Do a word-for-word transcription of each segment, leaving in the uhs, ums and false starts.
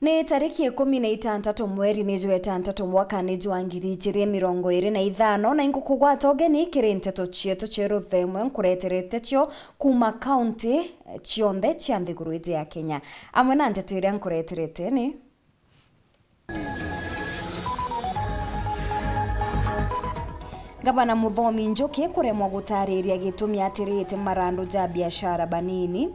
Ni tariki ikumi na itantatu mweri ni jwa itantatu mwaka ni jwa ngiri ijiri mirongo iri na ithano, na ingukugwata ugeni kiri nteto cietu cia ruthemwe nkureterete cio kuma kaunti cionthe cia nthiguru iji ya Kenya. Amwe na nteto iria nkureterete ni: Gavana Muthomi Njuki kuremwa gutariria gitumi atirite marandu ja biashara banini.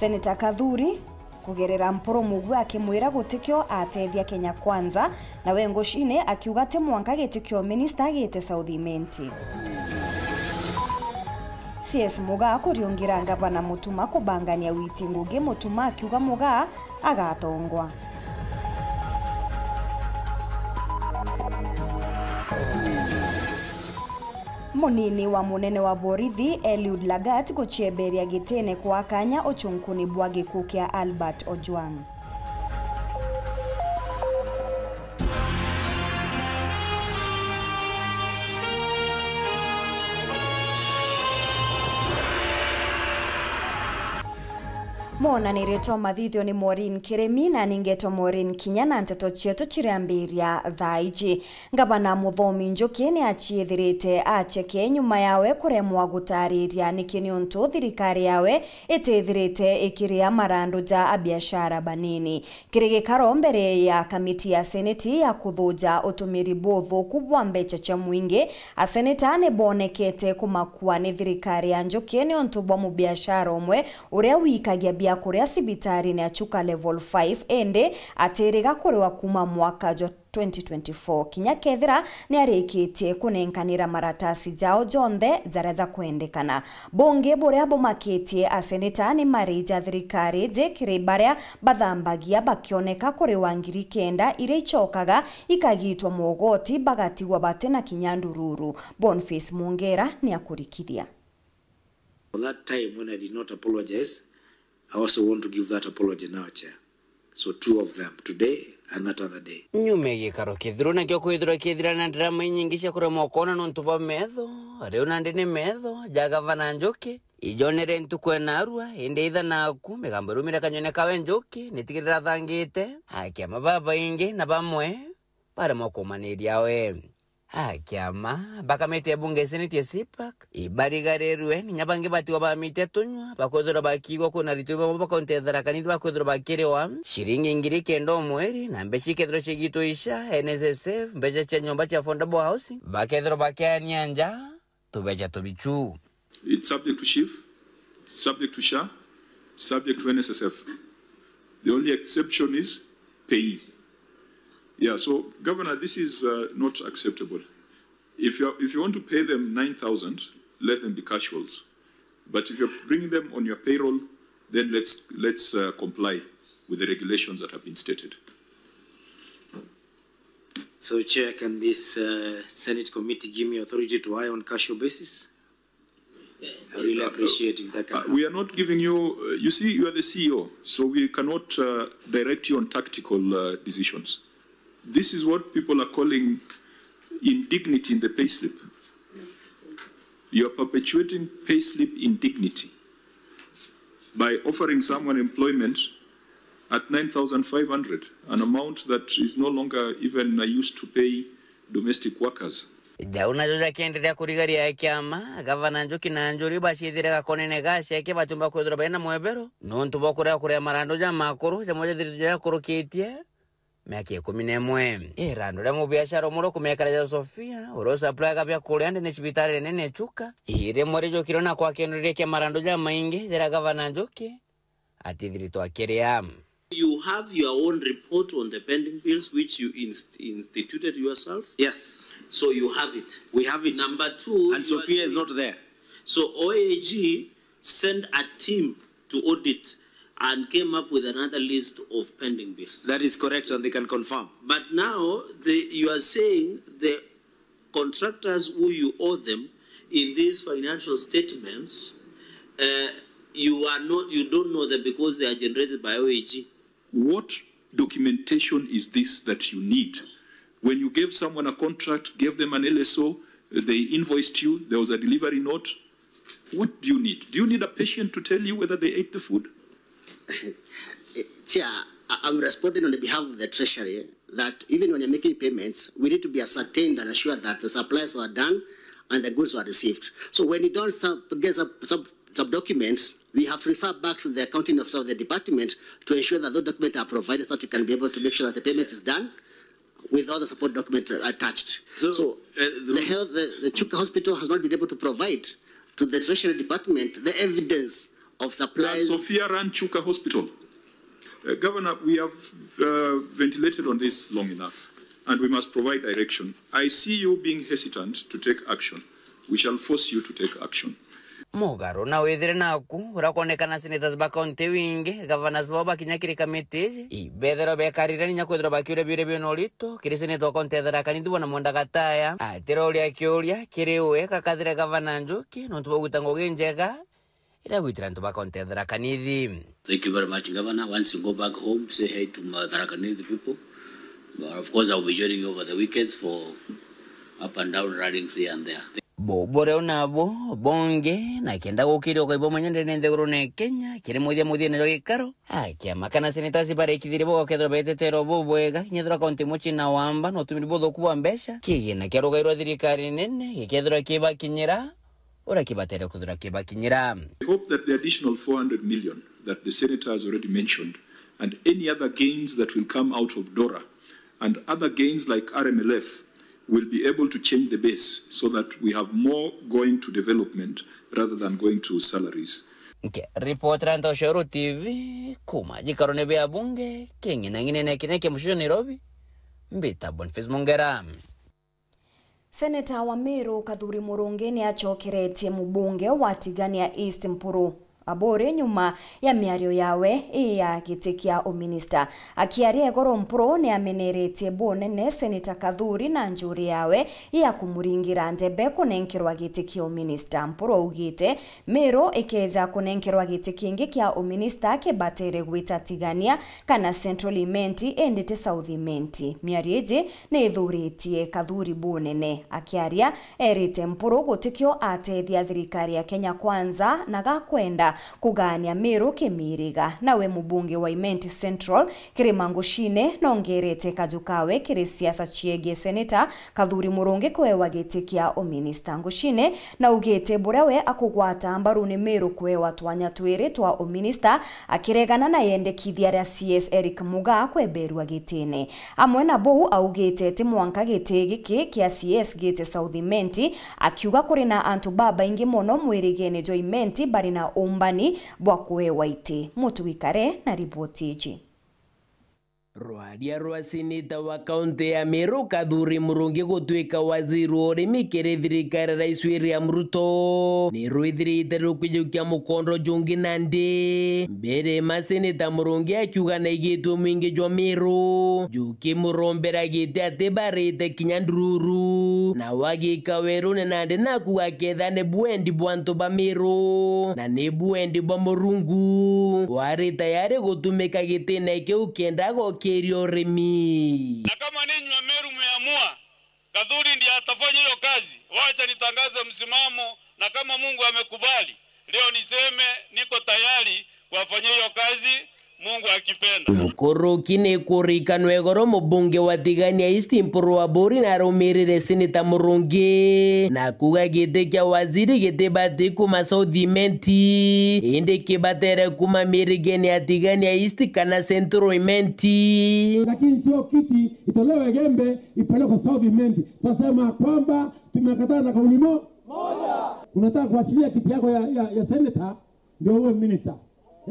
Seneta Kathuri kugerera Mpuru Mugu akimwira gutikio atethia Kenya Kwanza, nawe ngucine akiuga ti mwanka giti kio minista agite South Imenti. C S Mugaa kuriungira ngavana Mutuma kubangania witi ngugi, Mutuma akiuga Mugaa agatongwa. Munini wa munene wa borithi Eliud Lagat gucieberia gitine kwa kanya uchunkuni bwa gikuu kia Albert Ojwang. Monaniritwa mathithio ni Maureen Kirimi na ningetwa Maureen Kinya, na nteto cietu cirambiria thaa iji. Ngavana Muthomi Njuki ni aciithirite aceke nyuma yawe kuremwa gutariria niki niuntu thirikari yawe itithirite ikiria marandu ja abiashara banini. Kiri gikaro mbere ya kamiti ya seneti ya kuthuja utumiri buthuku bwa mbeca cia mwingi, aseneta ni bonekete kumakua ni thirikari ya Njuki niuntu bwa mubiashara umwe uria wikagia biakuria cibitarine ya Chuka Level five, indi atiriga kuriwa kuma mwaka jwa twenty twenty-four kinya kethira ni arikitie kunenkanira maratasi jao jonthe jaria jakwendekana. Bungi buria bumakitie aseneta ni mari ja thirikari iji kiri baria bathambagia bakioneka kuriwa ngiri kenda iria icokaga ikagitwa mogoti bagatigwa batina kinya ndururu. Boniface Mungera ni akurikithia. For that time when I did not apologize, I also want to give that apology now, Chair. So two of them, today and that other day. Nyuma ya gikaro kithiru nakio kwithirwa kithira na ndarama inyingi cia kuremwa kwona nontu bwa metho, riu nandi ni metho ja gavana Njuki ijonere ntuku enarua, indi itha naku migambo irumire kanyone kawe Njuki nitigirira athangite akiama babaingi na bamwe baremwa kumaniria we. Akiama bakamite bunge seneti ya CPAC, ibarigarirwe, ninya bangi batigwa bamite tunywa, bakwithirwa bakiigwa kwina ritwi bamwe bakaunti ya Tharaka Nithi bakwithirwa bakiriwa ciringi ngiri kenda o mweri, na mbeca ikethirwa ciigitwe ica, NSSF, mbeca cia nyomba cia affordable housing, bakethirwa bakiania nja tubeca tubichu. It's subject to SHIF, subject to SHA, subject to NSSF. The only exception is payee. Yeah, so Governor, this is uh, not acceptable. If you if you want to pay them nine thousand, let them be casuals. But if you're bringing them on your payroll, then let's let's uh, comply with the regulations that have been stated. So, Chair, can this uh, Senate committee give me authority to hire on casual basis? I really appreciate if that can Uh, happen. We are not giving you, uh, you see, you are the C E O, so we cannot uh, direct you on tactical uh, decisions. This is what people are calling indignity in the payslip. You are perpetuating payslip indignity by offering someone employment at nine thousand five hundred, an amount that is no longer even uh, used to pay domestic workers. Jau najo jakienderea kurigaria kiama, gavana Njuki na Njuri baciithire gakonene ga cieke batiumba kwithirwa baina mwebero nontu bwa kuria kuria marandu ja makuru jamwe jathirite jakurukitie miaka ikumi na imwe. Irandu ria mubiashara umwe rukumekara ja Sofia, uria usaplaga bia kuria ndene cibitari nene Chuka, irimwe rijukirwe na kwakenderia kia marandu ja maingi jaria gavana Njuki atithiritwe akiria. You have your own report on the pending bills which you inst- instituted yourself. Yes. So you have it. We have it. Number two, And you are Sophia is saying- not there. So O A G sent a team to audit and came up with another list of pending bills. That is correct, and they can confirm. But now the, you are saying the contractors who you owe them in these financial statements, uh, you are not, you don't know them because they are generated by O A G. What documentation is this that you need? When you gave someone a contract, gave them an L S O, they invoiced you, there was a delivery note, What do you need? Do you need a patient to tell you whether they ate the food? Chair, I- I'm responding on the behalf of the Treasury that even when you're making payments, we need to be ascertained and assured that the supplies were done and the goods were received. So when you don't sub- get some, some, some documents, we have to refer back to the accounting officer of the department to ensure that those documents are provided so that we can be able to make sure that the payment is done with all the support documents attached. So, so uh, the, the health, the, the Chuka Hospital has not been able to provide to the Treasury Department the evidence of supplies. Sophia ran Chuka Hospital. Uh, Governor, we have uh, ventilated on this long enough, and we must provide direction. I see you being hesitant to take action. We shall force you to take action. Mugaro na withire naku urakonekana senators ba kaunti wingi, governors bao bakinya kiri kamiti iji, ibethirwa bekarire ninya kwithirwa bakiuria biuria biu na urito kiri senator wa kaunti ya Tharaka Nithi bwana Mwenda Gataya. Atira uria akiuria kiri we gakathire gavana Njuki nontu bwa gwita ngugi njega iria gwitira antu ba kaunti ya Tharaka Nithi. Thank you very much, Governor. Once you go back home, say hi to my Tharaka Nithi people. But of course, I'll be joining you over the weekends for up and down rallies here and there. Bo buria unabo bongi na kenda gukiria ukaigua mwenye ndene nthigurune ya Kenya kiri muthia muthiene jwa gikaro, akiama kana senators barikithirie bogokethirwa beteterwa bubwega kinyethirwa kaunti imwe cina wamba na utumiri buthuku bwa mbeca. Kigina kia rugai rwa thirikari nene gikethirwa kibakinyira uria kibatere kwithirwa kibakinyira. I hope that the additional four hundred million that the senator has already mentioned and any other gains that will come out of DORA and other gains like R M L F will be able to change the base so that we have more going to development rather than going to salaries. Nkiripotera Ntoshoro T V kuma gikarone bia bunge king'inang'inene kinene kia mucicio Nairobi, mbita Boniface Mongera. Seneta wa Meru Kathuri Murungi ni acokeretie mubunge wa Tigania East Mpuru Aburi nyuma ya miario yawe ii ya giti kia uminista. Akiaria igoro, Mpuru ni ameneretie bunene Seneta Kathuri na njuri yawe ya kumuringira ndebe kunenkerwa giti kia uminista. Mpuru augite Meru ikeja kunenkerwa giti kingi kia uminista kibatere gwita Tigania kana Central Imenti indi ti South Imenti. Miario iji ni ithuritie Kathuri bunene. Akiaria, erite Mpuru gutikio atethia thirikari ya Kenya Kwanza na gakwenda kugania Meru kimiriga. Nawe mubunge wa Imenti Central, Kirima Ngucine, nongerete kaju kawe kiri siasa ciegie seneta Kathuri Murungi kuewa giti kia uminista. Ngucine naugite buria we akugwata mbaru ni Meru kuewa twanya twiri twa uminista, akiregana na yendekithia ria C S Eric Mugaa kweberua gitine. Amwe na buu augite ti mwanka giti giki kia C S gite South Imenti, akiuga kuri na antu babaingi mono mwirigene jwa Imenti bari na umbani bwa kuewa iti. Mutu wikare na riboti iji. Rwaria rwa seneta wa kaunti ya Meru Kathuri Murungi gutuika waziri wa urimi kiri thirikari ya Rais William Ruto ni rwithirite rukwijukia mukondo jungi nandi. Mbere maseneta Murungi akiuga naigitwe mwingi jwa Meru jukimurombera giti ati barite kinya ndururu, na wagika werune nandi naku aketha ni bwendi bwa antu ba Meru na ni bwendi bwa Murungu. Wari tayari gutumika gitine kiu kenda gokiria urimi. Na kama ninyi wa Meru mmeamua Kathuri ndiye atafanya hiyo kazi, wacha nitangaze msimamo, na kama Mungu amekubali, leo niseme niko tayari kuwafanyia hiyo kazi, Mungu akipenda. Nkuruki ni kurikanwa igoro mubunge wa Tigania East Mpuru Aburi na arumirire seneta Murungi na kuga giti kia waziri gitibati kuma South Imenti, indi kibatere kuma mirigene ya Tigania East kana Central Imenti. Lakini sio kiti itolewe Gembe ipelekwe South Imenti. Twasema kwamba tumekataa na kauli mo-, moja. Unataka kuachilia kiti yako ya, ya, ya senator ndio uwe minister.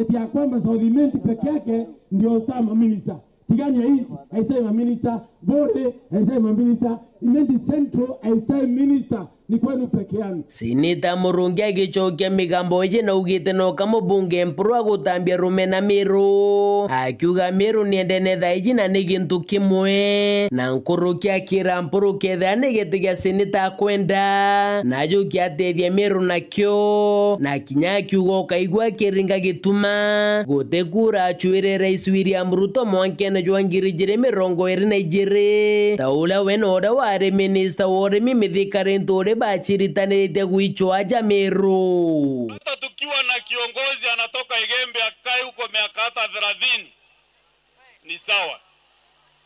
Eti ya kwamba South Imenti peke yake ndio saa maminista. Tigania East haisai maminista, Bore haisai maminista, Imenti Central haisai minister, ni kwenu peke yenu. Seneta Murungi agicokia migambo iji na augite noka mubunge Mpuru agutambia rumena Meru, akiuga Meru ni endene thaa iji na ni gintu kimwe, na nkuruki akira Mpuru kethira ni giti gia seneta akwenda, na ajukia atethia Meru nakio, na kinya akiuga ukaigua akiringa gituma, guti kura acuire Rais William Ruto mwankene jwa ngiri ijiri mirongo iri na ijiri. Ri, ta uria we na uria wari minista wa urimi Mithika Linturi baciritaniritie gwicwa aja Meru. Hata tukiwa na kiongozi anatoka Igembe akae huko miaka hata thelathini, ni sawa.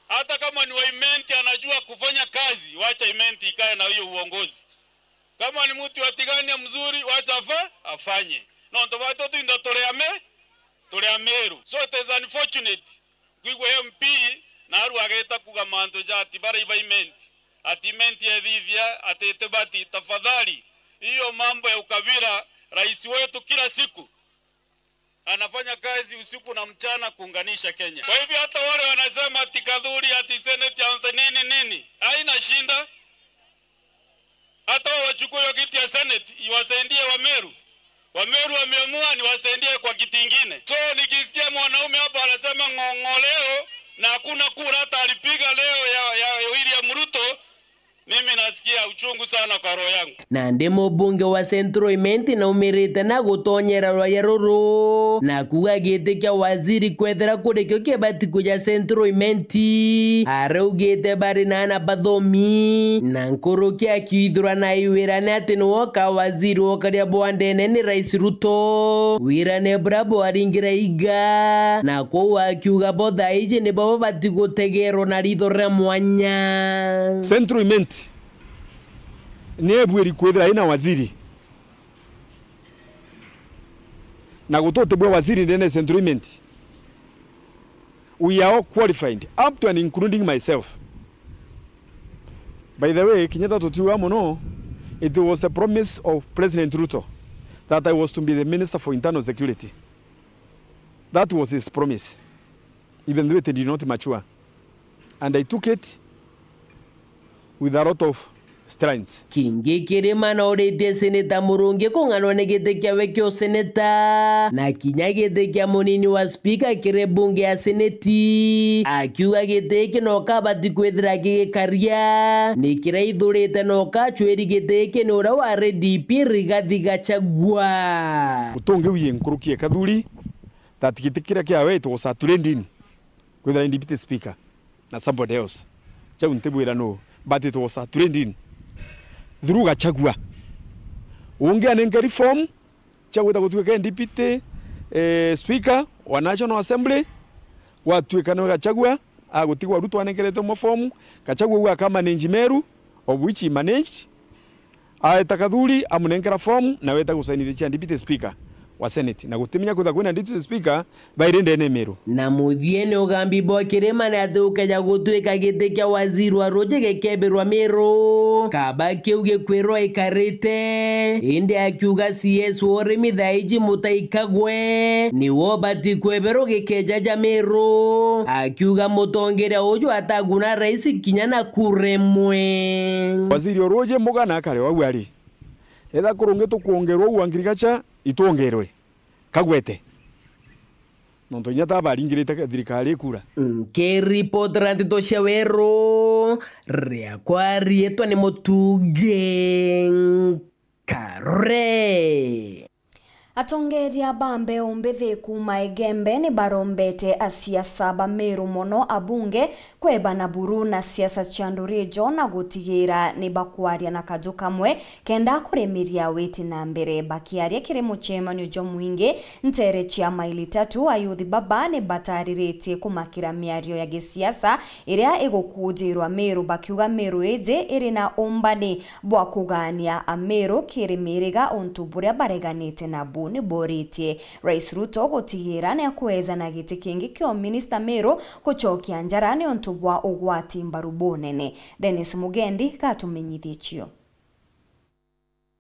Hata kama ni wa Imenti anajua kufanya kazi, wacha Imenti ikae na hiyo uongozi. Kama ni mtu wa Tigania mzuri, wacha afa-, afanye. Nontu baitu twinthe turi a Me-, turi a Meru. So it is unfortunate kwigua M P naarua agita kuuga mantu ja ati baria iba Imenti, ati Imenti ethithia, ati itibati. Tafadhali, hiyo mambo ya ukabila, rais wetu kila siku anafanya kazi usiku na mchana kuunganisha Kenya. Kwa hivyo hata wale wanasema ati Kathuri, ati seneti, ati nini nini, haina shinda. Hata wao wachukue hiyo kiti ya seneti, iwasaidie Wameru. Wameru wameamua, niwasaidie kwa kiti ingine. So nikisikia mwanaume hapa anasema ng'ong'o leo na hakuna kura hata alipiga leo ya, ya William Ruto, mimi nasikia uchungu sana kwa roho yangu. Nandi mubunge wa Central Imenti naumirite na gutonyera rwaya ruru, na kuuga giti kia waziri kwethira kuri kio kibati kuja Central Imenti. Araugite bari na ana bathomi, na nkuruki akiithirwa na aiwirane ati niwe uka waziri wa ukaria bwa ndene ni Rais Ruto. Wirane buria bwaringira iga, na kwou akiuga bo thaa iji nibo babati gutegerwa na ritho ria mwanya. Central Imenti ni ebuiri kwithira ina waziri, na gututi bwa waziri ndene ya Central Imenti. We are all qualified, up to and including myself. By the way, kinya ta tutiuga mono, it was the promise of President Ruto that I was to be the Minister for Internal Security. That was his promise, even though it did not mature. And I took it with a lot of strength. Kingi Kirima nauritie Seneta Murungi kung'anwa ni giti kiawe kia useneta, na kinya giti kia munini wa spika kiri bunge ya seneti, akiuga giti giki no kabati kwithira gigikaria, ni kiraithurite no kacwiri giti giki ni uria wari D P Rigathi Gachagua. Gutungi uye nkuruki ya Kathuri, that giti kiria kiawe it was a trending kwithira ni deputy speaker na somebody else. Jau ntibwira nuu, but it was a trending through Gachagua. Ungi anenkeri form cia gwita gutuika deputy, eh, speaker wa National Assembly, gwatuika niwe Gachagua agutigwa Ruto anenkerete umwe form. Gachagua uu aka manage Meru, of which he managed. Aeta Kathuri amunenkera form na weta gusainithia cia deputy speaker wa senate, na gutimenya kwitha kwina deputy speaker bairi ndene Meru. Na muthiene ugambi bwa Kirima ni ati ukeja gutuika giti kia waziri wa ruji gikebirwa Meru, kaba kiu gikwirwa ikarite. Indi akiuga C S wa urimi thaa iji Mutahi Kagwe niwe ubati kweberwa gikeja ja Meru, akiuga mutongeria uju ataguna rais kinya na kura imwe. Waziri o ruuji Muga na akare wau ari. Etha kurungi tukwongerwa uu agriculture, itwongerwe. Kagwete. Nontu inya ta baringirite thirikari ikura. Nkiripotera nteto cia weru, riakwa riitwa ni Mutungi Nkare. Atongeria ba mbeu mbithi kuuma Igembe ni barombete asiasa ba Meru mono abunge kwebana buru na siasa cia ndurijo na gutigira ni bakwaria na kaju kamwe kenda kurimiria witi na mbere. Bakiaria kiri mucemanio jwa mwingi ntere cia Maili Tatu, ayuthi baba ni batariritie kumakira miario ya gisiasa iria igukujirwa Meru, bakiuga Meru iji iri na umbani bwa kugania Ameru kiri miriga untu buria bareganite nabu. Ni boritie Rais Ruto gutigira ni akwejana giti kingi kia uminista Meru gucokia njara ni untu bwa ugwati mbaru bunene. Dennis Mugendi gatumenyithie cio.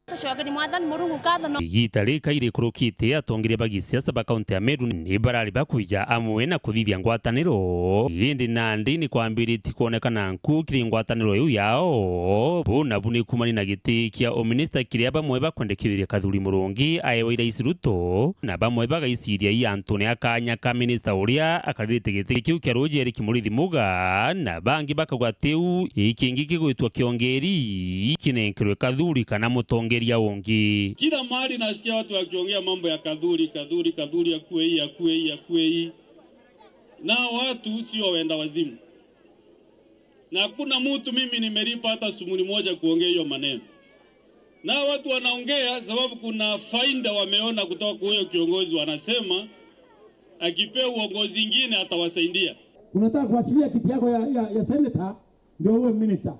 Tucoke ni Mwathani Murungu nkatho no. Igita rikairi kurukite, atongeria ba gisiasa ba kaunti ya Meru ni barari bakwija amwe na kuthithia ngwataniro. Indi nandi ni kwambiritie kwonekana nku kiri ngwataniro iu yao. Bu nabu ni kumania na giti kia uminista kiria bamwe bakwendekithirie Kathuri Murungi aewa i Rais Ruto, na bamwe bagaiciria i antune a kanya ka minista uria akaririte giti kiu kia ruuji Eric Muriithi Muga, na bangi bakauga tiu ikingi kigwitwa kiongeri kinenkerwe Kathuri kana mutongeria ungi. Kila mahali nasikia watu wakiongea mambo ya Kathuri, Kathuri, Kathuri, akue hii, akue hii, akue hii. Nao watu sio wenda wazimu. Na hakuna mtu mimi nimelipa hata sumuni moja kuongea hiyo maneno. Na watu wanaongea sababu kuna faida wameona kutoka kwa huyo kiongozi, wanasema akipewa uongozi ingine atawasaidia. Unataka kuachilia kiti yako ya, ya, ya senator ndio uwe minister?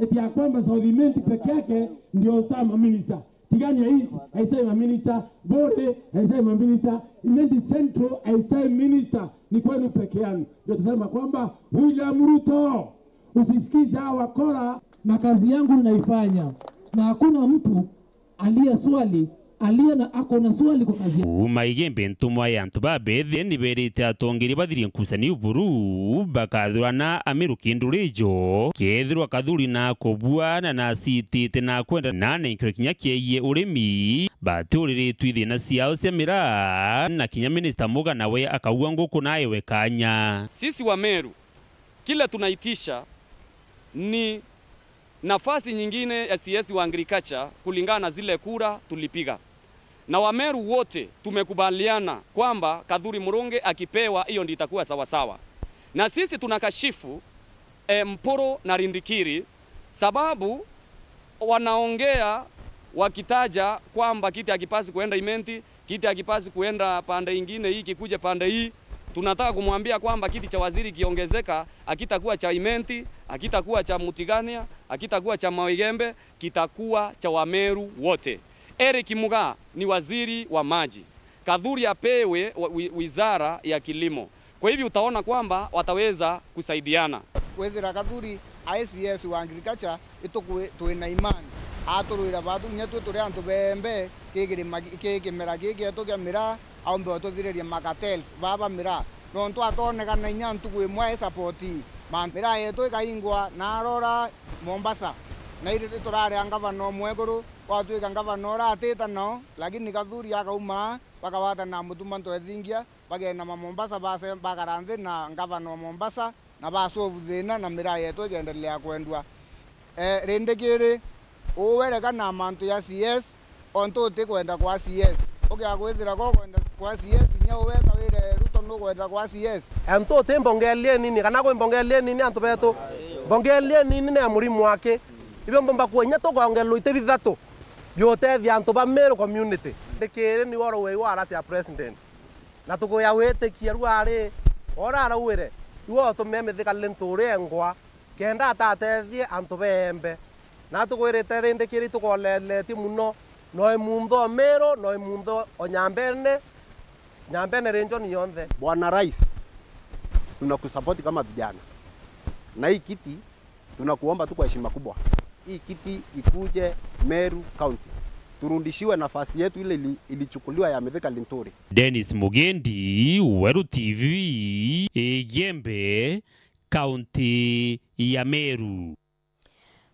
Eti ya kwamba South Imenti peke yake ndio saa maminister? Tigania East haisai maminister, Bore haisai maminister, Imenti Central haisai minister, ni kwenu peke yenu ndio tusema kwamba William Ruto. Usisikize hawa wakora. Na kazi yangu ninaifanya, na hakuna mtu aliye swali, aliye na, ako na swali kwa kazi yangu. Uma Igembe, ntumwa ya antu ba Bethia niberite atongeria bathirie nkucanio buru bakathurana Ameru kindu rijo. Kethirwa Kathuri na akobua na nacitite na akwenda na nenkirwe kinya kiegie urimi, batiuriritwe ithina ciao cia miraa, na kinya minista Muga nawe akaua nguku na ewe kanya. Sisi wa Meru, kile tunaitisha ni nafasi nyingine ya C S wa agriculture kulingana na zile kura tulipiga. Na Wameru wote tumekubaliana kwamba Kathuri Murungi akipewa, hiyo ndio itakuwa sawasawa. Na sisi tunakashifu, eh, Mpuru na Rindikiri, sababu wanaongea wakitaja kwamba kiti hakipasi kuenda Imenti, kiti hakipasi kuenda pande ingine, hii kikuje pande hii. Tunataka kumwambia kwamba kiti cha waziri kiongezeka, hakitakuwa cha Imenti, hakitakuwa cha Mutigania, hakitakuwa cha Maigembe, kitakuwa cha Wameru wote. Eric Mugaa ni waziri wa maji. Kathuri apewe wa-, wi-, wizara ya kilimo. Kwa hivyo utaona kwamba wataweza kusaidiana. Kwithira Kathuri a C S wa agriculture, itukwi-, twina imani. Aturwira bathu, inya twi turi antu bembe, ki kirima gi-, ki kimera giki gietu kia miraa, aumbe ututhiririe ma cartels baba miraa. Nontu atonekana inya ntuku imwe ai support, ma miraa yetu ikaingwa na arora Mombasa. Na ithu turari a ngavana umwe iguru, gwatwika ngavana uria atita nao, lakini Kathuri akauma, bakawatana na Mutuma Ntwethingia, bagenama Mombasa, base-, bakara nthi na ngavana wa Mombasa, na basolve thina, na miraa yetu igendelea kwendwa. Eh, rindi kiri, uwerekana mantu ya C S, ontu utikwenda kwa C S. Ukia kwithira ko kwenda kwa C S, inya uwe kawire Ruto nukwenda kwa C S. Antu uti mbongeerie nini, kana kwi mbongeerie nini antu betu? Mbongeerie nini ni ya murimu waki? Ibio mbomba kuonya tukongererwa iti bithatu biutethia antu ba Meru community. Rindi kiri ni woro wei wa arasi ya president. Na tukwia witikia riu ari, ora arauire, iwe utumie mithika ntu uri engwa, kenda atatethie antu beembe. Na tukwirite rindi kiri tukoleretie muno, no imuntho Meru, no imuntho o Nyambene, Nyambene region yonthe. Bwana Rais, tunakusupport kama vijana. Na hii kiti tunakuomba tu kwa heshima kubwa, hii kiti ikuje Meru County, turudishiwe nafasi yetu ile ili-, ilichukuliwa ya Mithika Linturi. Dennis Mugendi, Weru T V, Igembe, kaunti ya Meru.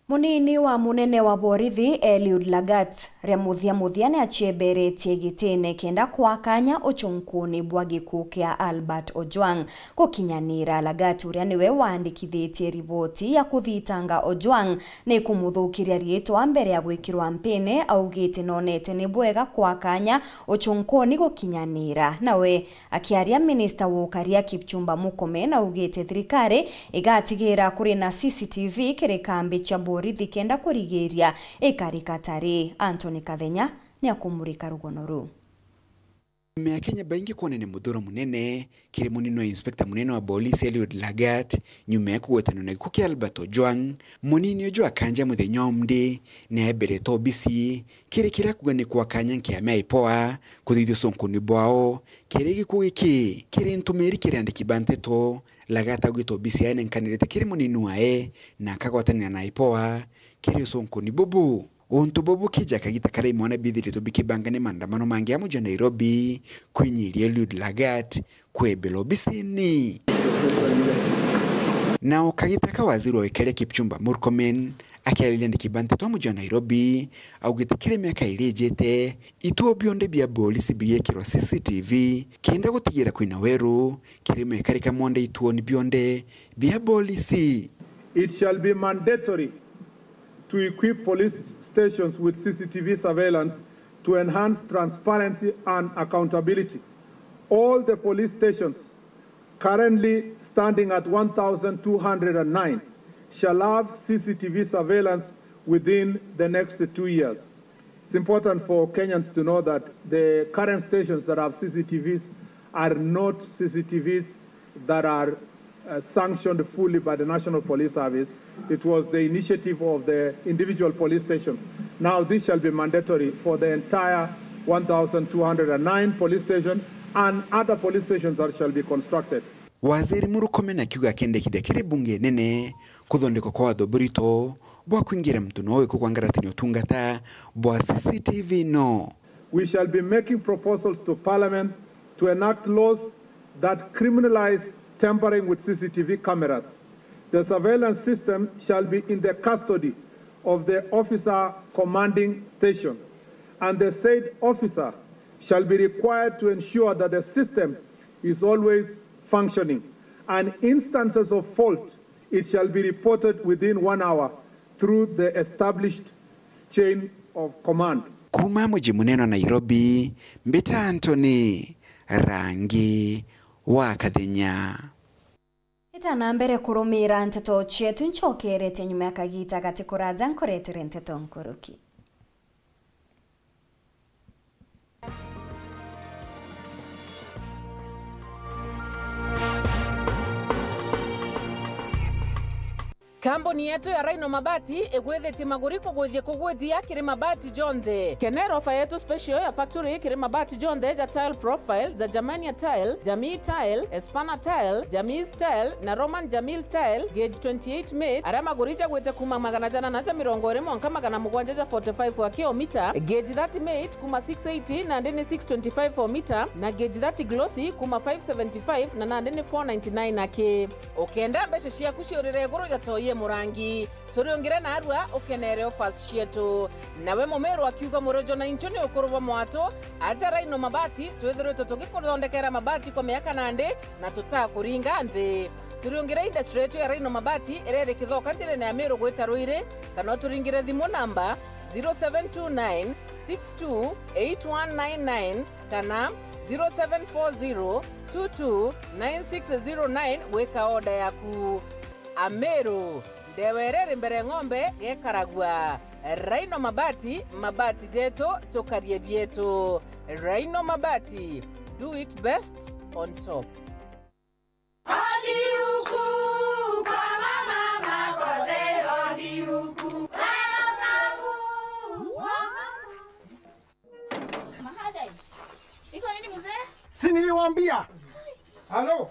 Munini wa munene wa borithi Eliud Lagat, ria muthia muthia ni aciemberetie gitine kenda kwa kanya ucunkuni bwa gikuu kia Albert Ojwang. Gukinyanira Lagat, uria niwe waandikithitie riboti ya kuthitanga Ojwang ni kumuthukiria riitwa mbere ya gwikirwa mpini, augite nonete ni bwega kwa kanya ucunkuni gukinyanira. Nawe akiaria, minista wa ukaria Kipchumba Murkomen augite thirikari igatigira kuri na C C T V kiri kambi cia borithi kenda kurigiria ikarika tari. Anthony Kathenya ni akumurika rugono ruu. Nyuma ya Kenya baingi kwona ni muthuro munene kiri munini wa inspector munene wa polisi Eliud Lagat, nyuma ya kugwetanwa na gikuo kia Albert Ojwang, munini uju akanja muthenya umdi ni aeberete obisi, kiri kiria akuga ni kwa kanya nkiame IPOA kuthithia ucunkuni bwao. Kiri gikuo giki kiri ntumiri kiri andiki ba nteto, Lagat augite obisi yae nenkanirite kiri munini wae na akagwatanira na IPOA kiri ucunkuni bubu. Untu bubu kija kagita karia imwana bithiritwe bikibangania maandamano mangi a muji wa Nairobi kwinyiria Eliud Lagat kwebela obisini. Na o kagita ka waziri wa wikaria Kipchumba Murkomen akiariria andiki ba nteto a muji wa Nairobi, augite kiri miaka iri ijite, ituo bionthe bia polisi bigekirwa C C T V kenda gutigira kwina weru kiri mikarika monthe ituoni bionthe bia polisi. It shall be mandatory to equip police stations with C C T V surveillance to enhance transparency and accountability. All the police stations currently standing at one thousand two hundred and nine shall have C C T V surveillance within the next two years. It's important for Kenyans to know that the current stations that have C C T Vs are not C C T Vs that are, uh, sanctioned fully by the National Police Service. It was the initiative of the individual police stations. Now this shall be mandatory for the entire one thousand two hundred and nine police station and other police stations that shall be constructed. Waziri Murkomen akiuga akendekithia kiri bunge nene kuthondekwa kwa watho burito bwa kwingira mutino uyu kugwangaratania utungata bwa C C T V no. We shall be making proposals to Parliament to enact laws that criminalize tampering with C C T V cameras. The surveillance system shall be in the custody of the officer commanding station, and the said officer shall be required to ensure that the system is always functioning, and instances of fault, it shall be reported within one hour through the established chain of command. Kuuma muji munene wa Nairobi, mbita Anthony Rangi wa Kathenya. Itana mbere kurumira nteto cietu, ncokerete nyuma ya kagita gati kuraja nkuretere nteto nkuruki. Kambuni yetu ya Rhino Mabati igwithitie maguri kugwithia kugwithia kiri mabati jonthe. Kenera ofa yetu special ya factory kiri mabati jonthe ja tile profile, ja Germania tile, Jamii tile, Espana tile, Jamii tile na Roman Jamil tile, gauge twenty-eight mate, aria maguri jagwite kuma magana jana na ja mirongo iri mwanka magana mugwanja ja forty-five wa kilomita, gauge thirty mate kuma six eighty nandi ni six twenty-five o mita, na gauge thirty glossy kuma five seventy-five na nandi ni four ninety-nine aki. Ukenda mbeca ciaku ciurire iguru ja toyi e murangi, turiungire narua ukenere offers cietu. Nawe Mumiru akiuga, murojo na inchu ni ukuru bwa mwatu, aja Rhino Mabati, twithirwitwe tugikuthondekera mabati kwa miaka nandi na tutakuringa nthi. Turiungire industry yetu ya Rhino Mabati iria iri Kithoka njirene ya Miru gwita Ruiri, kana uturingire thimu namba zero seven two nine six two eight one nine nine kana zero seven four zero two two nine six zero nine gwika order yaku. Ameru, ndewa iria iri mbere ng'ombe gekaragua. Rhino Mabati, mabati jetu, tukarie bietu. Rhino Mabati, do it best on top. Odi huku kwa mama Makothe, odi huku. Mahadai. Iko nini mzee? Si niliwaambia? Halo?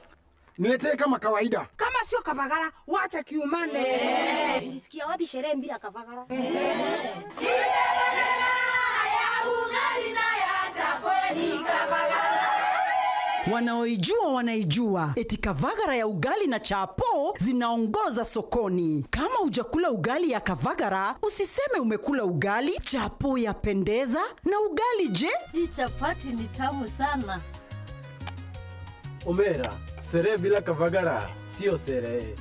Niletee kama kawaida. Kama sio kavagara, wacha kiumane. Eh. Ulisikia wapi sherehe bila kavagara? Eh. Wanaoijua wanaijua. Eti kavagara ya ugali na chapo zinaongoza sokoni. Kama hujakula ugali ya kavagara, usiseme umekula ugali. Chapo yapendeza, na ugali je? Hii chapati ni tamu sana. Omera, sherehe bila kavagara sio sherehe.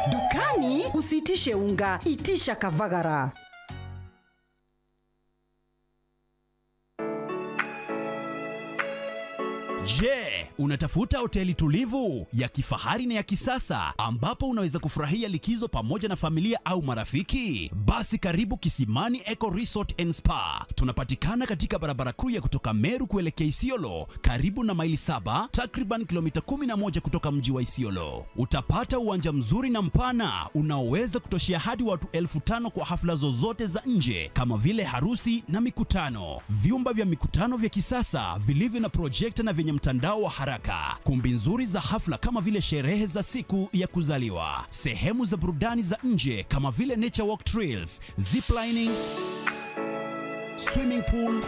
Dukani usiitishe unga, itisha kavagara. Je, unatafuta hoteli tulivu, ya kifahari na ya kisasa ambapo unaweza kufurahia likizo pamoja na familia au marafiki? Basi karibu Kisimani Eco Resort and Spa. Tunapatikana katika barabara kuu ya kutoka Meru kuelekea Isiolo, karibu na Maili Saba, takriban kilomita kumi na moja kutoka mji wa Isiolo. Utapata uwanja mzuri na mpana unaoweza kutoshea hadi watu elfu tano kwa hafla zozote za nje kama vile harusi na mikutano. Vyumba vya mikutano vya kisasa vilivyo na projekta na vyenye mtandao wa haraka. Kumbi nzuri za hafla kama vile sherehe za siku ya kuzaliwa. Sehemu za burudani za nje kama vile nature walk trails, ziplining, swimming pool,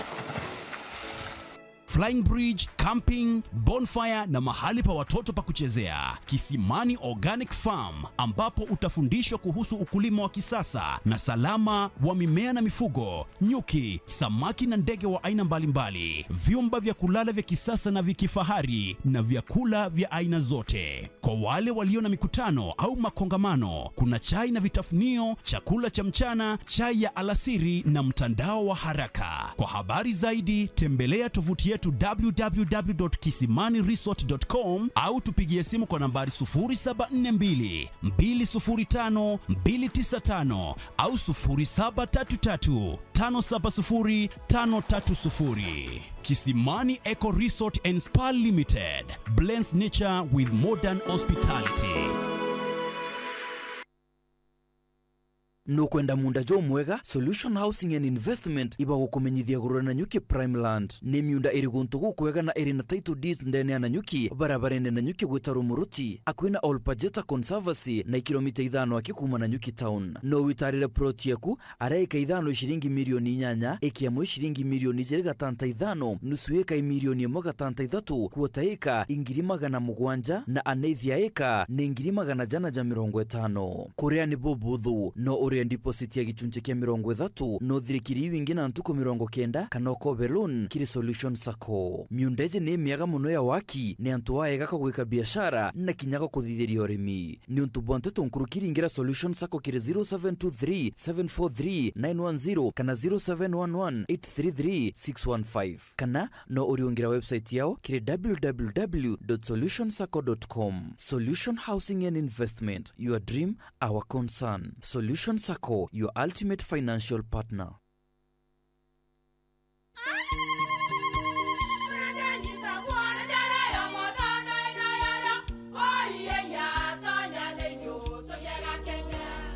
flying bridge, camping, bonfire na mahali pa watoto pa kuchezea. Kisimani Organic Farm, ambapo utafundishwa kuhusu ukulima wa kisasa na salama wa mimea na mifugo, nyuki, samaki na ndege wa aina mbalimbali, vyumba vya kulala vya kisasa na vya kifahari na vyakula vya aina zote. Kwa wale walio na mikutano au makongamano, kuna chai na vitafunio, chakula cha mchana, chai ya alasiri na mtandao wa haraka. Kwa habari zaidi, tembelea tovuti yetu to w w w dot kisimani resort dot com au tupigie simu kwa nambari sufuri saba nne mbili, mbili sufuri tano, mbili tisa tano au sufuri saba tatu tatu, tano saba sufuri, tano tatu sufuri. Kisimani Eco Resort and Spa Limited blends nature with modern hospitality. Nukwenda munda jumwega? Solution Housing and Investment ibagukumenyithia iguru ria Nanyuki Prime Land. Ni miunda iri guntu gukwega na iri na title deeds ndene ya Nanyuki, barabarene Nanyuki gwita Rumuruti, akui na Olpajeta Conservancy na ikilomita ithano aki kuuma Nanyuki town. No witarire plot yaku, ara eka ithano i ciringi milioni inyanya, eki amwe i ciringi milioni ijiri gatanta ithano, nusu eka i milioni imwe gatanta ithatu, quarter eka i ngiri magana mugwanja, na aneithi a eka ni ngiri magana jana ja mirongo itano. Kuria ni bubuthu, no urie deposit ya gichunchi kia mirongo ithatu, no uthirikiri iu ingi na ntuku mirongo kenda, kana ukobe loan kiri Solution Sacco. Miunda iji ni miega mono ya waki, ni antu aega ka gwika biashara, na kinya ga kuthithiria urimi. Niuntu bwa nteto nkuruki, ringira Solution Sacco kiri zero seven two three, seven four three, nine one zero kana zero seven one one, eight three three, six one five. Kana no uriungira website yao kiri w w w dot solution sacco dot com. Solution Housing and Investment, your dream, our concern. Solution Sacco, your ultimate financial partner.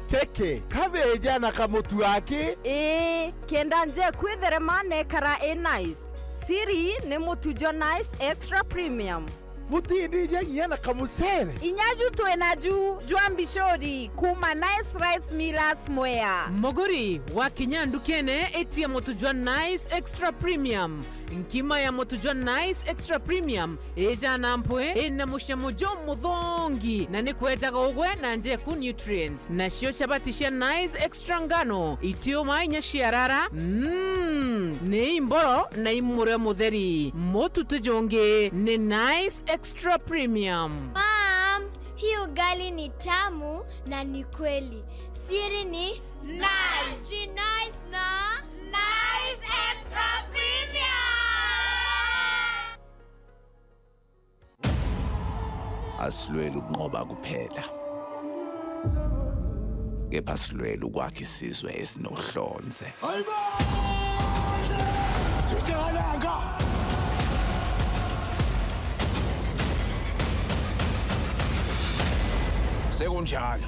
Teke, kabeja na kamutu aki. Ii, kenda nje kwitherema nekara i nice. Siri ni mutu jwa Nice Extra Premium. Butindija nginya na kamucere. Inya ju twina ju jwa mbicuri kuuma Nice Rice Millers Mwea. Muguri, wakinya ndukene, itia mutu jwa Nice Extra Premium. Nkima ya mutu jwa Nice Extra Premium ija na mpwi, ina mucamo jumuthongi, na ni kwejaga ugwe na njeku nutrients. Nacio chabati cia Nice Extra Ngano itiuma inya ciarara, mm, ni imboro na i murio mutheri. Mutu ti jungi, ni Nice Extra Premium. Mom, hii ugali ni tamu na ni kweli. Siri ni Nice. Ji Nice na Nice Extra Premium. Asilweli ukunqoba kuphela, kepha silweli ukwakha isizwe esinohlonze. Sekunjalo.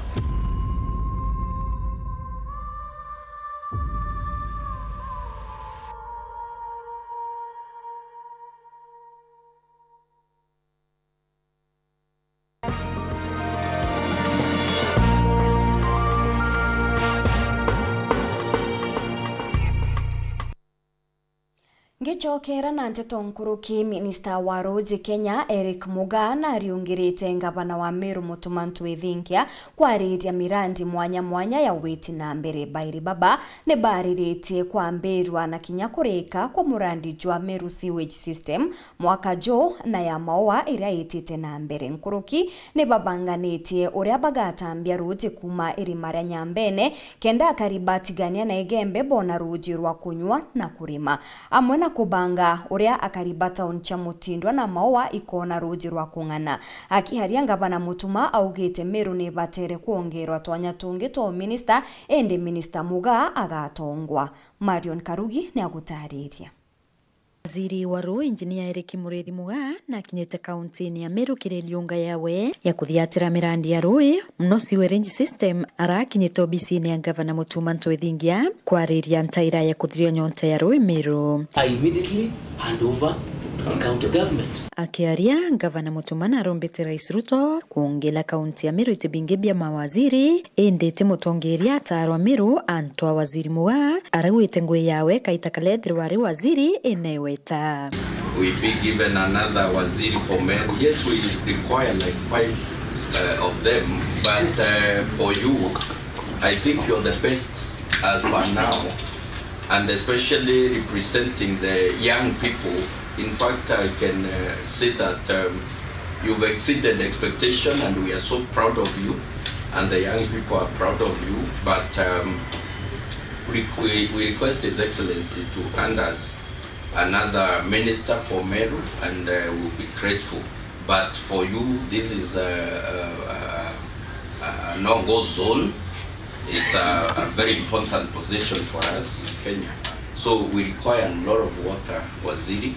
Ngicokera na nteto nkuruki, minista wa ruuji Kenya, Eric Mugaa, nariungirite ngavana wa Meru, Mutuma M'Ethingia, kwariria mirandi mwanya mwanya ya witi na mbere. Bairi baba ni bariritie kwambirwa na kinya kurika kwa murandi jwa Meru Sewage System mwaka ju, na ya Maua iria itite na mbere. Nkuruki ni babanganitie uria bagatambia ruuji kuuma irima ria Nyambene, kenda akari batigania na Igembe bona ruuji rwa kunywa na kurima, amwe na kubanga uria akari ba tauni cia Mutindwa na Maua ikona ruuji rwa kung'ana. Akiaria, ngavana Mutuma augite Meru ni ibatere kwongerwa twanya tungi twa uminista, indi minista Mugaa agatongwa. Marion Karugi ni agutariria. Waziri wa ruu, Injinia Eric Muriithi Mugaa, nakinyite kauntiini ya Meru kiri riunga yawe ya kuthiatira mirandi ya rui, muno sewerage system, arakinyite obisini ya ngavana Mutuma M'Ethingia kwariria ntaira ya kuthiria nyonta ya rui Meru. I immediately hand over to the county government. Akiaria, ngavana Mutuma narombete Rais Ruto kwongela kaunti ya Meru iti bingi bia mawaziri, indi ti mutongeria ataarwa Meru antu a waziri Mugaa, araugite ngugi yawe kaita karia ethirwa ari waziri ineweta. We be given another waziri for Meru. Yes, we require like five, uh, of them, but, uh, for you, I think you're the best as per now, and especially representing the young people. In fact, I can, uh, say that, um, you've exceeded expectation, and we are so proud of you, and the young people are proud of you. But, um, we, we, we request His Excellency to hand us Another minister for Meru, and, uh, we'll be grateful. But for you, this is a, a, a, a, a no-go zone. It's a, a very important position for us in Kenya. So we require a lot of water, Waziri,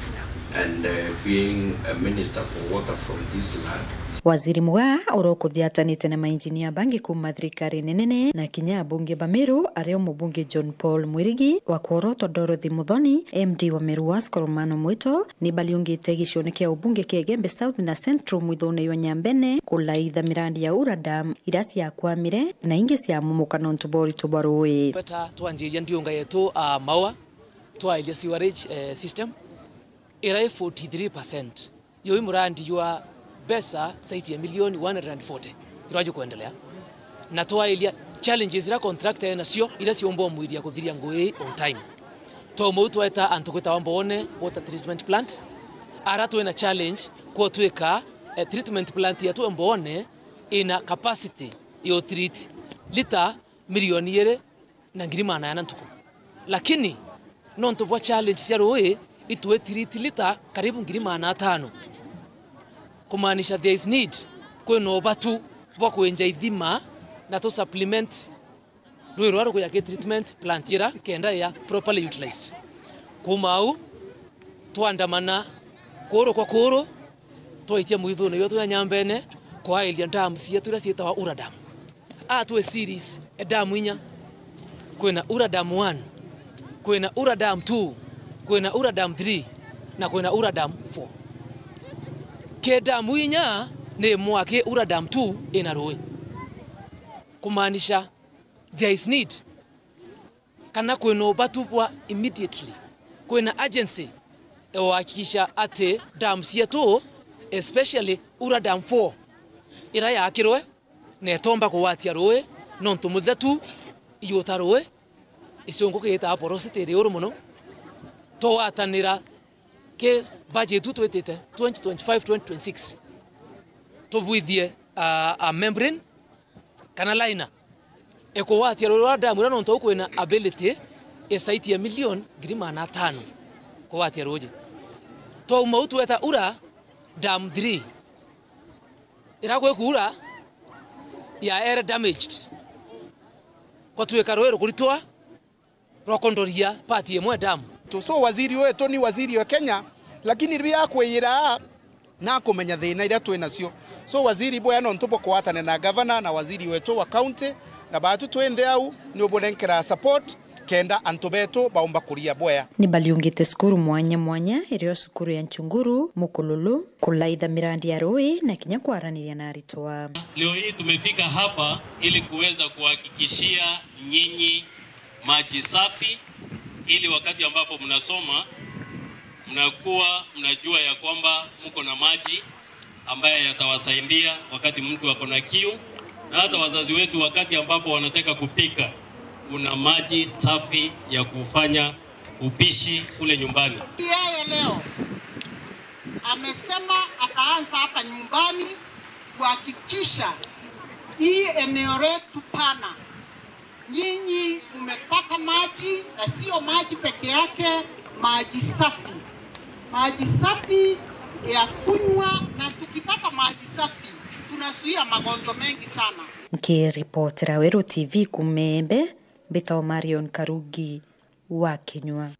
and, uh, being a minister for water from this land. Waziri Mugaa, uria ukuthiatanite na mainjinia bangi kuuma thirikari nene na kinya abunge ba Meru, ario mubunge John Paul Mwirigi, wa kworotwa Dorothy Muthoni, M D wa Meru West Koromano Mwito, ni bariungite gicione kia ubunge kia Igembe South na Central mwithone jwa Nyambene kulaitha mirandi ya Ura Dam iria ciakwamire na ingi ciamumuka nontu bwa uritu bwa rui. Beta twanjiria ndiunga yetu, a, Maua, twailia sewerage, eh, system, irai forty-three percent. Yo i murandi jwa mbeca zaidi ya milioni one hundred and forty irwaje kuendelea. Na twailia challenges ira contractor enacio, ira ciumba umwiria kuthiria ngui on time. Twauma u tweta antu gwitawa Mboone Water Treatment Plant, ara twina challenge kwotwika, eh, treatment plant yetu Mboone ina capacity ya utreat lita milioni iri na ngiri magana jana ntuku. Lakini nontu bwa challenge cia rui, itwitreat lita karibu ngiri magana atano. Kumaanisha there is need, kwina ubatu bwa kwinja ithima na tu supplement rui rwa rukuya ki treatment plant ira kenda ya properly utilized. Kuuma au, twandamana kuru kwa kuru, twaitia mwithune jwetu ya Nyambene, kwailia dam cietu iria ciitawa Ura Dam. A, twi series e dam inya. Kwina Ura Dam one, kwina Ura Dam two, kwina Ura Dam three, na kwina Ura Dam four. Ke dam inya ni imwe aki Ura Dam two ina rui. Kumaanisha there is need, kana kwina ubatu bwa immediately, kwina urgency ya kuhakikisha ati dam cietu, especially Ura Dam four, ira yakirwe na itomba kugwatia rui nontu muthetu, ijuta rui, icungu kiitaga porosity iri uru mono. Tugwatanira ki budget tu twitite twenty twenty-five, twenty twenty-six, tubwithie, a, a membrane kana liner ikugwatia rui rwa dam iria, nontu au kwina ability isaiti ya milioni ngiri magana atano kugwatia ruji. Twauma u tweta Ura Dam three, ira gwi kuura ya air damaged, kwatwika rui rukuritwa rwa kondoria part imwe dam. So waziri wetu ni waziri wa Kenya, lakini riria akwiyira na akumenya thina iria twi nacio. So waziri bwea nontu bwa kugwatana na gavana na waziri wetu wa county, na baatu twinthe au ni ubunenkera support kenda antu betu baumba kuria bwea. Ni bariungite cukuru mwanya mwanya, irio cukuru ya Nchunguru, Mukululu, kulaitha mirandi ya rui na kinya kwaraniria na aritwa. Leo hii tumefika hapa ili kuweza kuhakikishia nyinyi maji safi, ili wakati ambapo mnasoma, mnakuwa mnajua ya kwamba mko na maji ambaye yatawasaidia wakati mtu ako na kiu, na hata wazazi wetu wakati ambapo wanataka kupika, kuna maji safi ya kufanya upishi kule nyumbani. Yeye leo amesema ataanza hapa nyumbani kuhakikisha hii eneo letu pana nyinyi mmepata maji, na sio maji peke yake, maji safi. Maji safi ya kunywa, na tukipata maji safi, tunazuia magonjwa mengi sana. Nkiripotera Weru T V kuuma Embe, mbitagwa Marion Karugi wa Kinyua.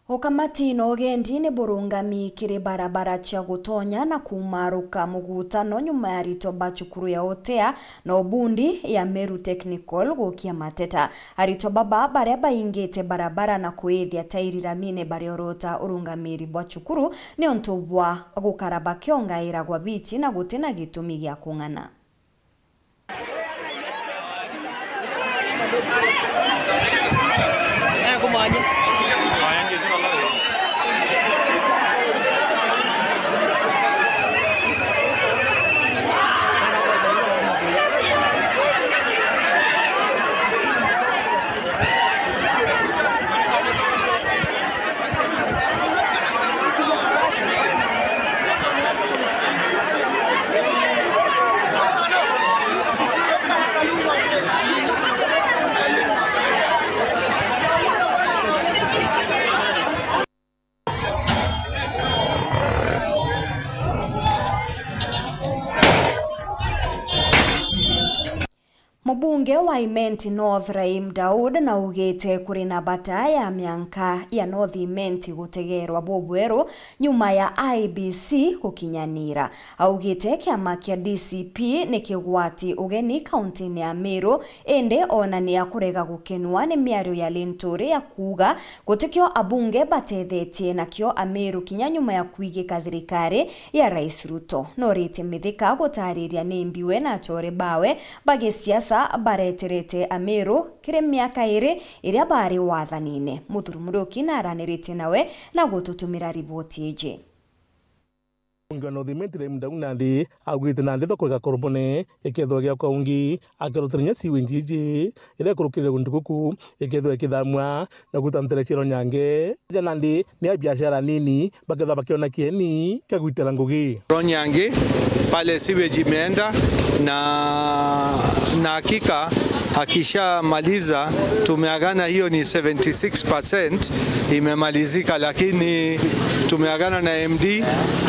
Ukamati na ugendi ni burungami kiri barabara cia gutonya na kumaruka mugutano nyuma ya aritwa ba cukuru ya Otea na Ubundi ya Meru Technical gukia mateta. Aritwa baba baria baingite barabara na kwithia tairi ramine bariorota urungamiri bwa cukuru niuntu bwa gukara bakiongairagwa biti na gutina gitumi gia kung'ana. Wa Imenti North Raim Daud naugite kuri na bata ya mianka ya North Imenti gutegerwa bubweru nyuma ya I E B C gukinyanira. Augite kiama kia D C P ni kigwati ugeni kauntini ya Meru, indi onania kurega gukenua ni miario ya Linturi ya kuuga gutikio abunge batethetie nakio Ameru kinya nyuma ya kwigika thirikari ya Rais Ruto. Noritie Mithika gutariria ni mbi we na achore bawe ba gisiasa bareterete Ameru kiri miaka iri iria bari wathanine. Muthuri Muriuki naraniritie nawe na gututumira riboti iji. Mbunge wa North Imenti Raim Daud nandi augite nandi thoko igakorwo bone ikethwa giakwa ungi, akerutira nya sewage iji iria ikurukirire guntu guku ikethwa ikithamwa na guta ntere cia Ronyange. Ja nandi ni a biashara nini bakethwa bakiona kieni kia gwitira ngugi. Ronyange pale sewage imeenda na, na hakika akishamaliza, tumeagana hiyo ni seventy six percent imemalizika, lakini tumeagana na M D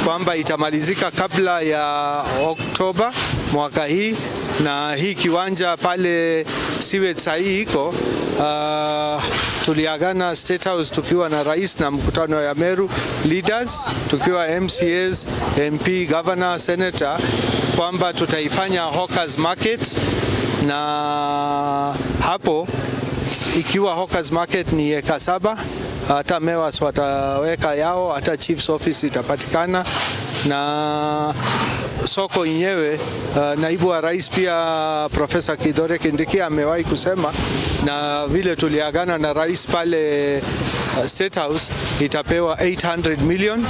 kwamba itamalizika kabla ya Oktoba mwaka hii, na hii kiwanja pale sewage sahii iko, ah, tuliagana State House tukiwa na rais na mkutano ya Meru leaders, tukiwa M C As, M P, governor, senator, kwamba tutaifanya hawkers market, na hapo ikiwa hawkers market ni eka saba, hata mayors wataweka yao, hata chief's office itapatikana, na soko yenyewe, uh, naibu wa rais pia Professor Kithure Kindiki amewahi kusema, na vile tuliagana na rais pale, uh, State House, itapewa eight hundred million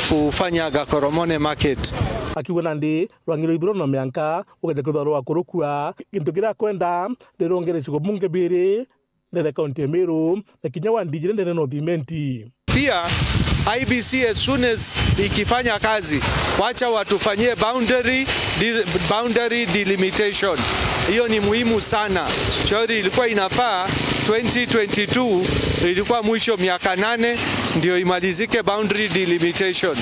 kufanya Gakoromone market. Akiuga nandi rwang'i rwa ithuro na mianka ugeja kwithirwa rwakurukua, gintu kiria akwenda ni rwongerwe cigo bunge biiri ndene kaunti ya Meru na kinya wandi ijiri ndene North Imenti. Pia I E B C as soon as ikifanya kazi, wacha watufanyie boundary, di-, boundary delimitation. Hiyo ni muhimu sana. Shauri ilikuwa inafaa twenty twenty-two, ilikuwa mwisho miaka nane ndio imalizike boundary delimitation.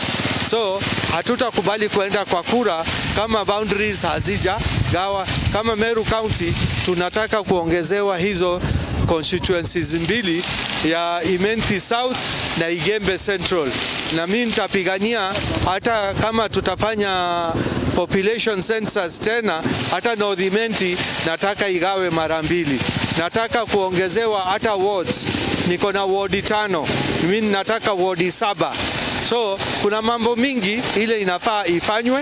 So, hatutakubali kuenda kwa kura kama boundaries hazijagawa. Kama Meru County, tunataka kuongezewa hizo constituencies mbili ya Imenti South na Igembe Central. Na mimi nitapigania, hata kama tutafanya population census tena, hata North Imenti nataka igawe mara mbili. Nataka kuongezewa hata wards. Niko na ward tano. Mimi nataka ward saba. So, kuna mambo mingi ile inafaa ifanywe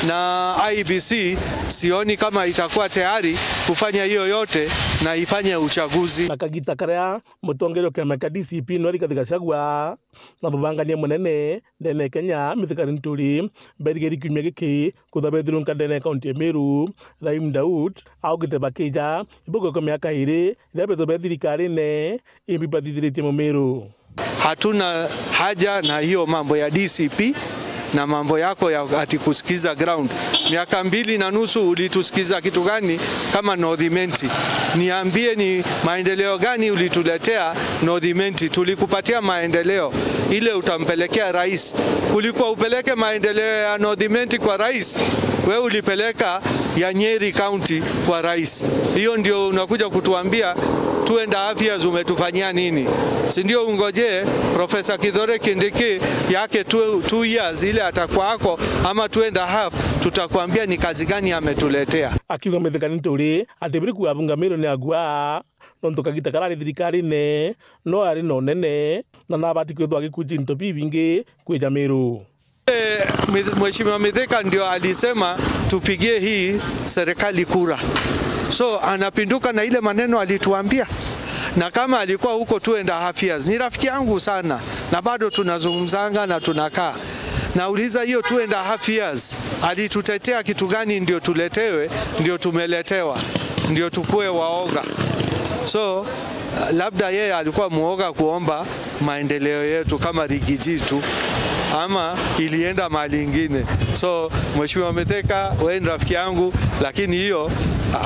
na I E B C. Sioni kama itakuwa tayari kufanya hiyo yote na ifanye uchaguzi. Na kagita karia mutongeria wa kiama kia D C P Noel Rigathi Gachagua na mubangania munene ndene ya Kenya Mithika Linturi berigeri kiumia giki kutha bethirunka ndene ya kaunti ya Meru, Raim Daud augite bakija ibugwekwa miaka iri riria betho be thirikarine imbi bathithiritie Mumiru. Hatuna haja na hiyo mambo ya D C P na mambo yako ya ati kusikiza ground. Miaka mbili na nusu ulitusikiza kitu gani kama North Imenti? Niambie, ni maendeleo gani ulituletea North Imenti? Tulikupatia maendeleo ile utampelekea rais. Kulikuwa upeleke maendeleo ya North Imenti kwa rais, we ulipeleka ya Nyeri County kwa rais. Hiyo ndio unakuja kutuambia two and a half years umetufanyia nini? Si ndio ungoje Professor Kithure Kindiki yake two, two years ile atakuwa ako, ama two and a half, tutakwambia ni kazi gani ametuletea. Akiuga Mithika Linturi ati biri kuga abunge Meru ni agua, nontu kagita kara ari thirikarine no ari na unene na nabati kwithwa agikuji into bibingi kwija Meru. Eh, Mith-, Mheshimiwa Mithika ndio alisema tupigie hii serikali kura. So, anapinduka na ile maneno alituambia. Na kama alikuwa huko two and a half years, ni rafiki yangu sana, na bado tunazungumzanga na tunakaa. Nauliza, hiyo two and a half years, alitutetea kitu gani ndio tuletewe, ndio tumeletewa, ndio tukue waoga? So, labda yeye alikuwa muoga kuomba maendeleo yetu kama Rigiji tu, ama ilienda mahali ingine. So, Mheshimiwa Mithika, wewe ni rafiki yangu, lakini hiyo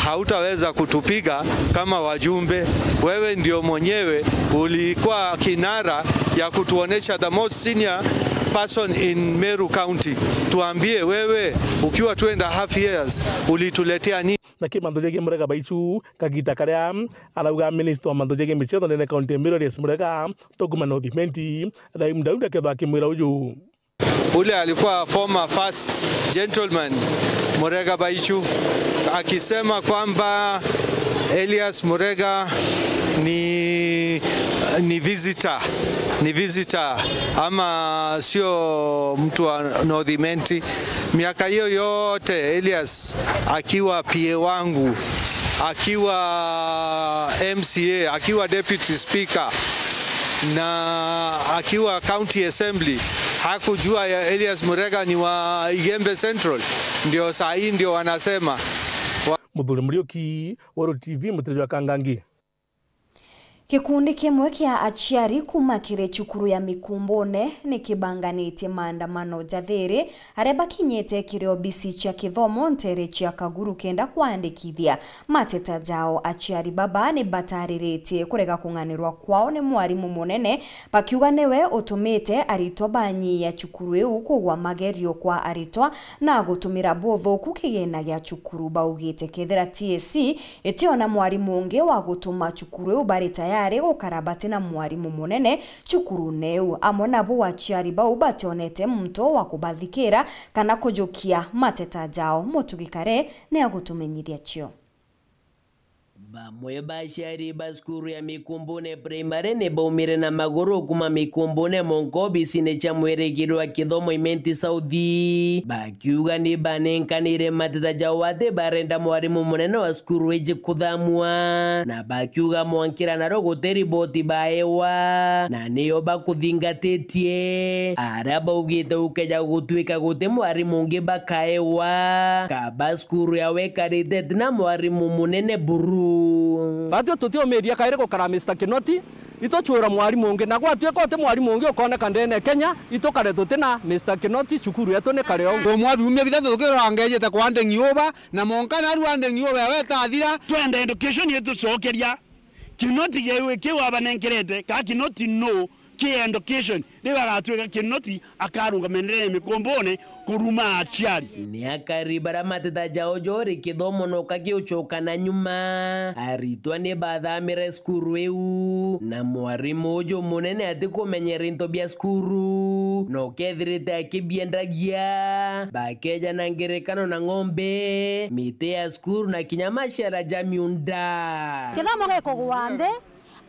hautaweza kutupiga kama wajumbe. Wewe ndio mwenyewe ulikuwa kinara ya kutuonesha the most senior person in Meru County. Tuambie wewe, ukiwa two and a half years, ulituletea nini? Na ki mantu jegie Murega Baichu, kagita karia arauga minista wa mantu jegie michezo ndene kaunti ya Meru Elias Murega, tokuma North Imenti, Rahim Daudi akethwa akimwira uju. Ule alikuwa former first gentleman Murega Baichu akisema kwamba Elias Murega ni, ni visitor, ni visitor ama sio mtu wa North Imenti. Miaka hiyo yote Elias akiwa P A wangu, akiwa M C A, akiwa deputy speaker na akiwa county assembly, hakujua ya Elias Murega ni wa Igembe Central, ndio saa hii ndio wanasema wa- Muthuri Muriuki, Weru T V, Mutiri jwa Kangangi. Gikundi kimwe kia aciari kuuma kiri cukuru ya Mikumbune ni kibanganitie maandamano jathiri, aria bakinyite kiri obisi cia kithomo nteere cia Kaguru kenda kwandikithia mateta jao. Aciari baba ni batariritie kurega kung'anirwa kwao ni mwarimu munene, bakiuga niwe utumite aritwa banyiia cukuru iu kugwa magerio kwa aritwa na gutumira buthuku kigina gia cukuru. Baugite kethira T S C itiona mwarimu ungi wa gutuma cukuru iu, bari tayari gukara bati na mwarimu munene cukurune iu. Amwe nabo aciari bau bationete muntu wa kubathikira kana kujukia mateta jao. Mutugi Kare ni agutumenyithia cio. Bamwe ba aciari ba cukuru ya Mikumbune Primary ni baumire na maguru kuma Mikumbune monka obisine cia mwirigiri wa kithomo Imenti South, bakiuga ni banenkanire mateta jao ati barenda mwarimu munene wa cukuru iji kuthamua, na bakiuga mwankira naro guti riboti baewa, na niyo bakuthingatitie, aria baugite gukeja gutuika guti mwarimu ungi bakaewa, kaba cukuru yao ikarite iti na mwarimu munene buru. Batwi tutiumiria kairi gukara Mister Kinoti, itucwira mwarimu ungi, na gwatuika uti mwarimu ungi ukoneka ndene Kenya, itukare tuti na Mister Kinoti cukuru yetu ni kare uu. Tumwa biumia bithatu tukirora ngejete kwa ndeng'i uba, na monka narua ndeng'i uba yawe itathira. Twenda education itucokeria Kinoti gewe kiu abanenkerete, ka Kinoti no ki education, riu agatwika Kinoti akarungama ndene ya Mikumbune kuruma aciari. Ni akari bara mateta jao jori kithomo noka giucoka na nyuma. Aritwa ni bathamire cukuru iu, na mwarimu uju munene atikumenyera into bia cukuru, na ukethirite akibiendagia. Bakeja na ngerekano na ng'ombe, miti ya cukuru na kinya maciara ja miunda. Kithomo gikugwa nthi,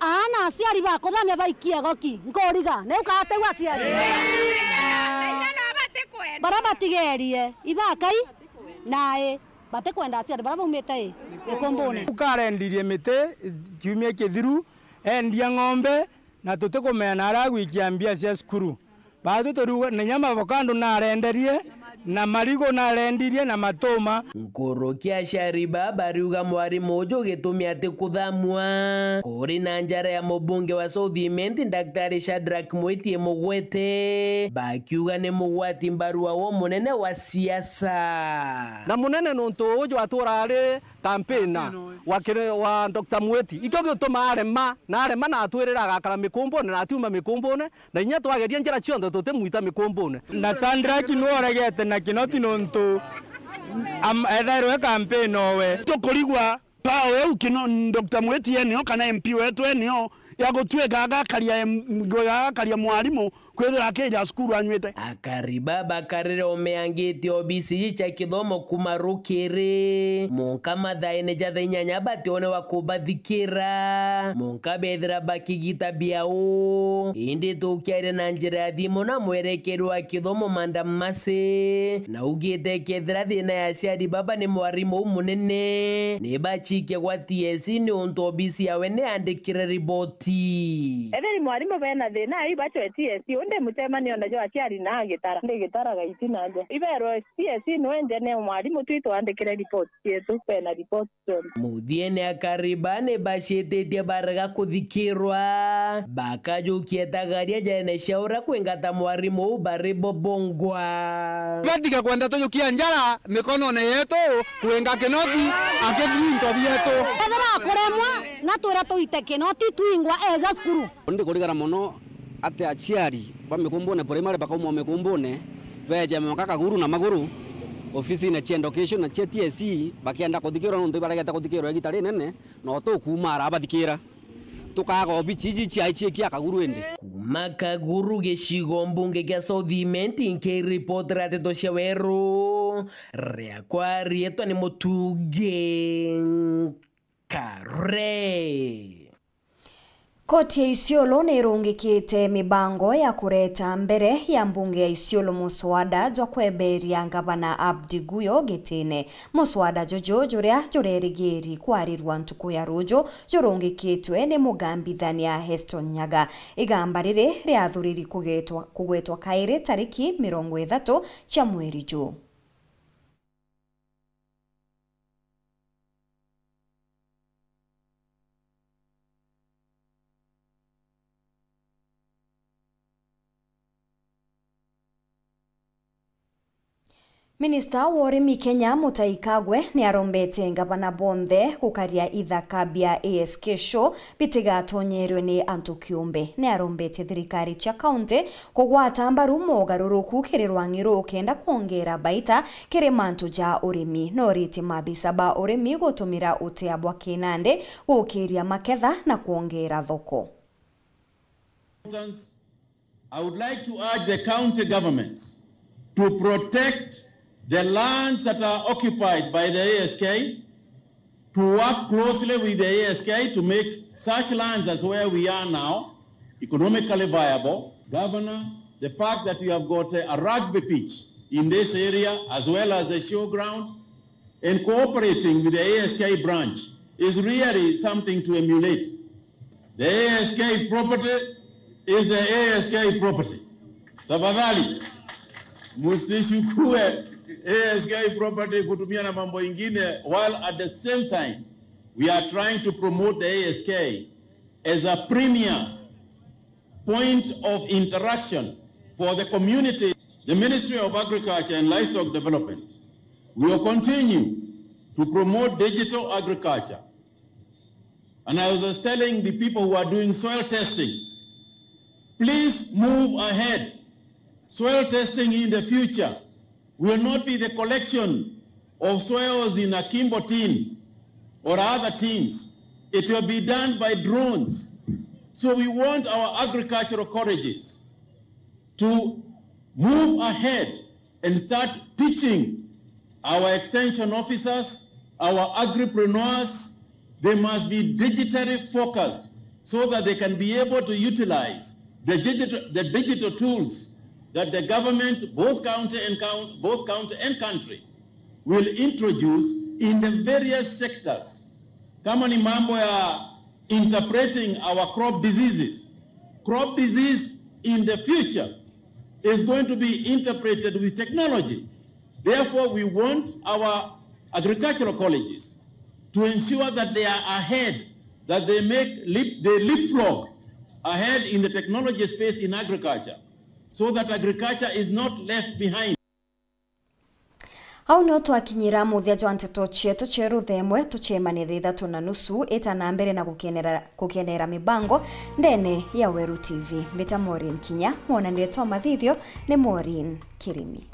aana aciari bakuthamia baikie goki, nkuriga, ni ukategwa aciari? Baria batigerie, ibakai, nai, batikwenda aciari baria baumite i, Mikumbune. Ukarendirie miti kiumia kithiru, endia ng'ombe, na tutikumenya na aria agwikia mbia cia cukuru. Batwi turiuga, na inya mavokando narenderie, na marigu narendirie, na matuma. Nkuruki aciari baa bariuga mwarimu uju gitumi ati kuthamua. Kuri na njara ya mubunge wa South Imenti, Daktari Shadrack Mwiti imugwete, bakiuga ni mugwati mbaru wa wo munene wa siasa. Na munene nuntu uju atura ari campaigner wa kire-, wa Doctor Mwiti. Ikio gituma arema, na arema na atwirira agakara Mikumbune, na atiuma Mikumbune, na inya twageria njira cionthe tutimwita Mikumbune. Na Shadrack nwe oregete na Kinoti nontu am-, ethairwe campaign owe. Tukurigwa pao eu Kino-, Doctor Mwiti enio kana M P wetu enio ya gutwika agakaria em-, agakaria mwarimu kwithira akija cukuru anywite. Akari baa bakarire omeangite obisi iji cia kithomo kuma rukiri. Monka mathaene ja thaa inyanya batione wa kubathikira. Monka bethira bakigita biao. Indi tukiaria na njira ya thimu na mwerekeri wa kithomo Madam Mercy, na augite kethira thina ya aciari baba ni mwarimu uu munene, ni bachikia gwa T S C ni untu obisi yawe ni yandikire riboti. Ethiri mwarimu bena thina, ai bachwe T S C, undi mucemanione jwa aciari na agitara. Ndi gitaraga iti naja. Iberwe T S C nwe njene mwarimu tu itwandikire riboti cietu, bena riboti cionthe. Muthiene akari baa ni bacititie barega kuthikirwa, bakajukia itagaria jene cia uria kwingata mwarimu uu bari bobongwa. Batiga kwenda tujukia njara mikonone yetu, kwinga Kinoti akithithia into bietu. Ethira akuremwa, na twira tuite Kinoti twingwa eja cukuru. Ndikurigara mono ati aciari ba Mikumbune Primary bakauma o Mikumbune beeje mwanka Kaguru na maguru, Ofisine cia education na cia T S C bakienda kuthikirwa, nontu ibaregete kuthikirwa igita rinene, no tukuuma ara bathikira. Tukaga obici iji ciai ciiki a Kaguru indi. Kuuma Kaguru, gicigo mbunge gia South Imenti, nkiripotera nteto cia Weru, riakwa riitwa ni Mutungi Kare. Koti ya Isiolo ni irungikite mibango ya kureta mbere ya mbunge ya Isiolo muswada jwa kweberia ngavana Abdi Guyo gitine. Muswada juju, juria jurerigiri kwarirua ntuku ya ruju, jurungikitwe ni mugambithania Heston Nyaga. Igamba riri riathuriri kugetwa, kugwetwa kairi tariki mirongo ithatu cia mweri juu. Minista wa urimi Kenya Mutahi Kagwe niarombete ngavana bonthe gukaria ithaka bia A S K Show bitigatonyerwe ni antu kiumbe. Niarombete thirikari cia kaunti kugwata mbaru mogaruruku kiri rwang'i ruu kenda kwongera baita kiri mantu ja urimi. Noritie maabisa ba urimi gutumira utea bwa kinandi gukiria maketha na kwongera thoko. I would like to urge the county governments to protect the lands that are occupied by the A S K, to work closely with the A S K to make such lands as where we are now economically viable. Governor, the fact that you have got a rugby pitch in this area as well as a showground and cooperating with the A S K branch is really something to emulate. The A S K property is the A S K property. Tafadhali, msichukue A S K property kutumia na mambo ingine, while at the same time we are trying to promote the A S K as a premier point of interaction for the community. The Ministry of Agriculture and Livestock Development will continue to promote digital agriculture. And I was just telling the people who are doing soil testing, please move ahead. Soil testing in the future will not be the collection of soils in a Kimbo tin or other tins. It will be done by drones. So we want our agricultural colleges to move ahead and start teaching our extension officers, our agripreneurs, they must be digitally focused so that they can be able to utilize the digital, the digital tools that the government, both county and coun-, both county and country, will introduce in the various sectors. Kama ni mambo ya interpreting our crop diseases, crop disease in the future is going to be interpreted with technology. Therefore, we want our agricultural colleges to ensure that they are ahead, that they make leap-, they leapfrog ahead in the technology space in agriculture, so that agriculture is not left behind. Au nio twakinyira muthia jwa nteto cietu cia rutha imwe. Tucemanie thaa ithatu na nusu, ita na mbere na gukenera, gukenera mibango ndene ya Weru T V. Mbita Maureen Kinya, mwonanire twa mathithio ni Maureen Kirimi.